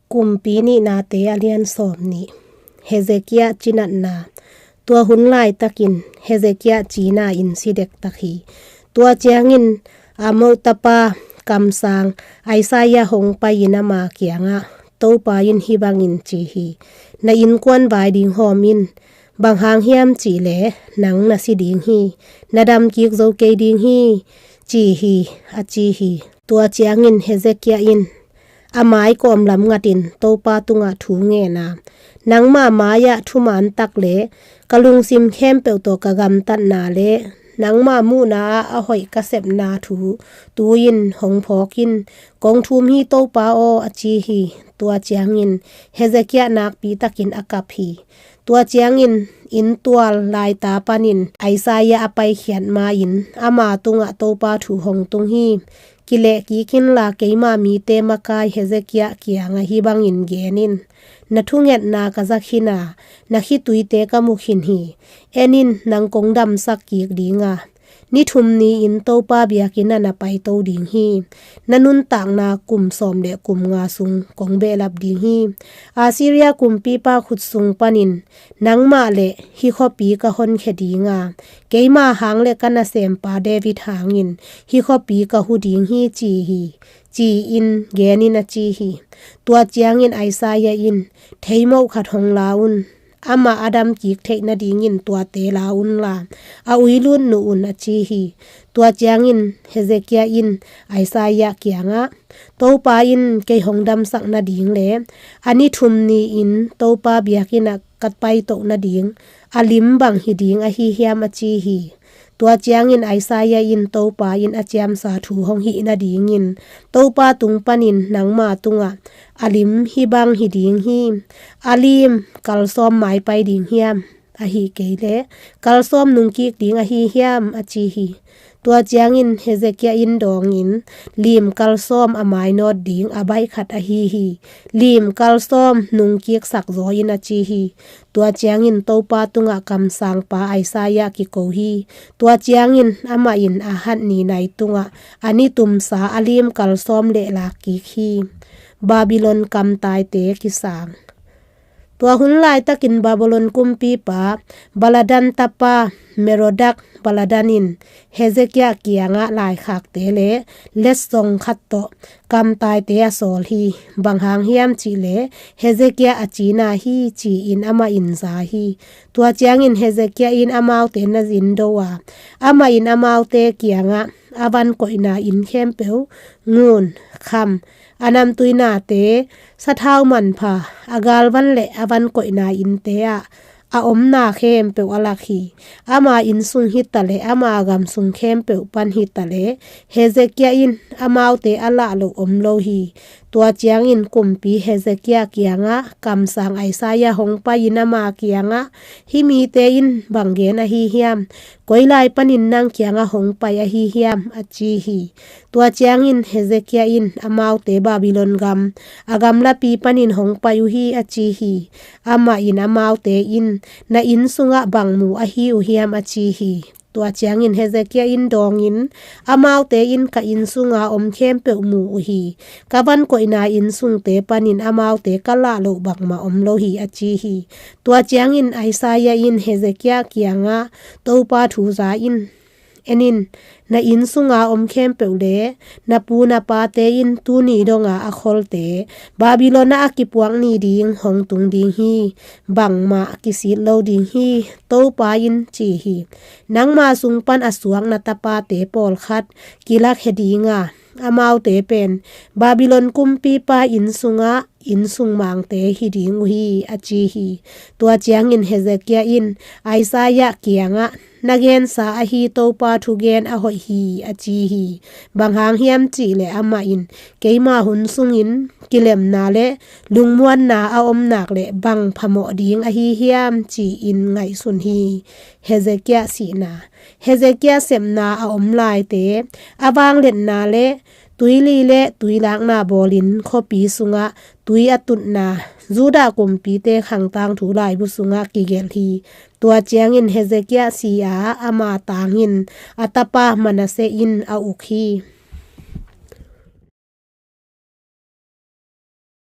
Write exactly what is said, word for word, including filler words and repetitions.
Kumpi Nihnate a lian sawm nih. Hezekiah cinatna. Tua hun laitakin Hezekiah cina in si dektak hi. Tua ciangin Amoz tapa kamsang Isaiah hong pai-in ama kiangah, Topa in hih bangin ci hi: Na innkuan vai ding hawm in. Bang hang hiam cih leh nang na si ding hi. Na dam kik zo kei ding hi, ci hi, a ci hi. Tua ciangin Hezekiah in a mai kawmlam ngatin Topa tungah thu ngen a, Nangmah mai-ah thuman tak le ka lungsim khempeuh tawh ka gamtatna le nangmah muhna-ah a hoih ka sepna thu tu-in hong phawk in. Kong thum hi, Topa aw, a ci hi. Tua ciangin Hezekiah nakpi takin a kap hi. Tua ciangin inntual laita panin Isaiah a paikhiat ma-in ama tungah Topa thu hong tung hi: Kileh kik inla, keima mite makai Hezekiah kiangah hih bangin gen in: Na thungetna ka za khin a, na khituite ka mu khin hi. En in, nang kong damsak kik ding a, ni thum ni-in Topa biakinn ah na paito ding hi. Na nuntakna kum sawm le kum nga sung kong behlap ding hi. Assyria kumpipa khut sung panin nangmah le hih khuapi ka honkhia ding a, keima hang le ka nasempa David hangin hih khuapi ka hu ding hi, ci hi, ci-in gen in, a ci hi. Tua ciangin Isaiah in, Theimoh khat hong la un. Amah a dam kik theih nadingin tuate la unla, a uilut nuh un, a ci hi. Tua ciangin Hezekiah in Isaiah kiangah, Topa in kei hong damsak nading le a ni thum ni-in Topa biakinn ah ka paitoh nading a lim bang hi ding ahi hiam, a ci hi. Tua ciangin Isaiah in Topa in a ciamsa thu hong hih nadingin Topa tung panin nangma tungah a lim hih bang hi ding hi. A lim kalsawm mai pai ding hiam? Ahi kei leh kalsawm nungkik ding ahi hiam? A ci hi. Tua ciangin Hezekiah in dawngin lim kalsawm a mainawt ding a baih khat ahi hi. Lim kalsawm nungkiksak zaw in, a ci hi. Tua ciangin Topa tungah kamsangpa Isaiah kiko hi. Tua ciangin amah in a hat ni nai tungah a ni tumsa a lim kalsawm lehlak kik hi. Babylon kamtaite kisang. Tua hun laitakin Babylon kumpipa Baladan tapa Merodak Baladan in Hezekiah kiangah laikhakte le letsong khat tawh kamtaite a sawl hi. Bang hang hiam cihleh Hezekiah a cina hi, ci-in amah in za hi. Tua ciangin Hezekiah in amaute na zindo a, amah in amaute kiangah a van koihna inn khempeuh, ngun, kham, a namtuinate, sathau manpha, a galvan le a van koihna innte ah a omna khempeuh a lak hi. Ama inn sung hi taleh ama gam sung khempeuh pan hi taleh Hezekiah in amaute a lah loh om lo hi. Tua ciangin kumpi Hezekiah kiangah kamsang Isaiah hong pai-in ama kiangah, hih mite in bang gen ahi hiam? Koi lai panin nang kiangah hong pai ahi hiam? A ci hi. Tua ciangin Hezekiah in amaute Babylon gam a gamlapi panin hong pai uh hi, a ci hi. Amah in amaute in, na inn sungah bang mu ahi uh hiam? A ci hi. Tua ciangin Hezekiah in dawngin, amaute in ka inn sunga om khempeuh mu uh hi. Ka van koihna inn sungte panin amaute ka lah loh bangmah om lo hi, a ci hi. Tua ciangin Isaiah in Hezekiah kiangah, Topa thu za in. En in, na inn sunga om khempeuh le na pu na pate in tuni donga a kholte, Babylon ah a kipuak ni ding hong tung ding hi. Bangmah kisit lo ding hi, Topa in ci hi. Nangma sung pan a suak na tapate pawlkhat kilakhia ding a, amaute pen Babylon kumpipa inn sungah inn sung mangte hi ding uh hi, a ci hi. Tua ciangin Hezekiah in Isaiah kiangah, na gensa ahi Topa thugen a hoih hi, a ci hi. Bang hang hiam cihleh amah in, keima hun sungin kilemna le lungmuanna a om nak leh bang phamawh ding ahi hiam, ci-in ngaihsun hi. Hezekiah sihna. Hezekiah sepna a om laite, a vangliatna le tuili le tuilakna bawlin khuapi sungah tui a tutna, Judah kumpite khangtangthu laibu sungah kigelh hi. Tua ciangin Hezekiah si a, ama tangin a tapa Manasseh in a uk hi.